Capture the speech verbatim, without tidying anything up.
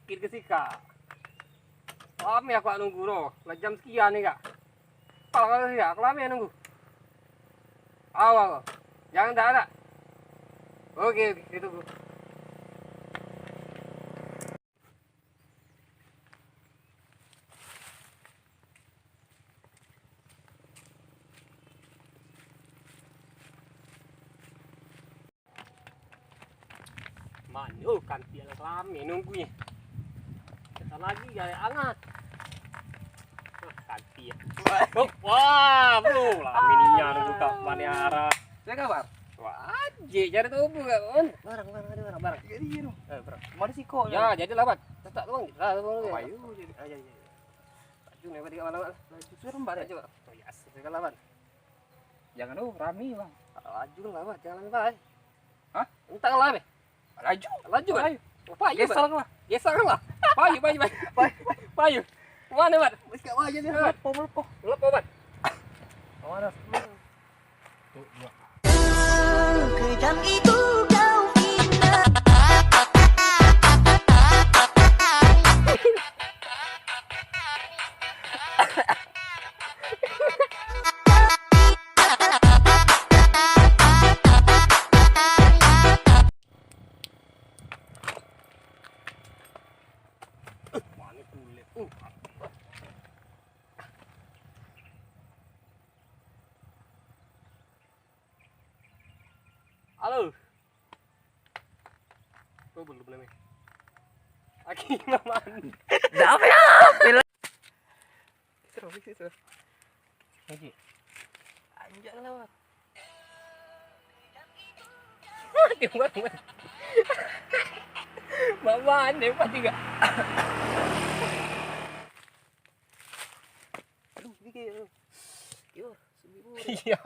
Kit ke sikak. Lame aku nunggu tu. Lah jam sekian ni, Kak. Apo kau sikak? Aku lame nunggu. Awas kau. Jangan dak, dak. Oke, oke, ditunggu. Mano kanti yang lame nunggunye. Datang lagi, ya, angat. Wah, kanti ya. Wah, bro, lame nian nunggu tak mane arah. Saya kabar. Wah, aje cari tahu bu, kan? Barang, barang, ada barang, barang. Jadi, no. Eh, barang. Mana sih kok? Ya, jadi lawan. Tetap tuang. Lah, tuang. Oh, ayo, jadi. Ah, ya, ya, ya. Laju ni, berarti kawan awak lah. Laju, suruh mbak, laju, Pak. Oh, ya, asik, kawan lawan. Jangan, oh, rame, Bang. Laju lah, Pak. Jangan lama, Pak. Hah? Entah lah, Pak. Laju. Laju, Pak. Ayo. Oh, payu, Pak. Geser lah. Geser lah. Payu, payu, payu. Payu, payu. Payu. Mana, Pak? Wis gak payu ni, Pak. Melepoh, melepoh. Melepoh, Pak. Mana? Kejam itu kau indah. Mane kulit. Uh. Halo. Oh, belum, belum, ya. Lagi maman. Dah apa ya? Seru, seru. Lagi. Anjak lah, Bang. Dia buat, buat. Maman, dia buat juga. Aduh, gigi, aduh. Yo, sini, Bu. Iya.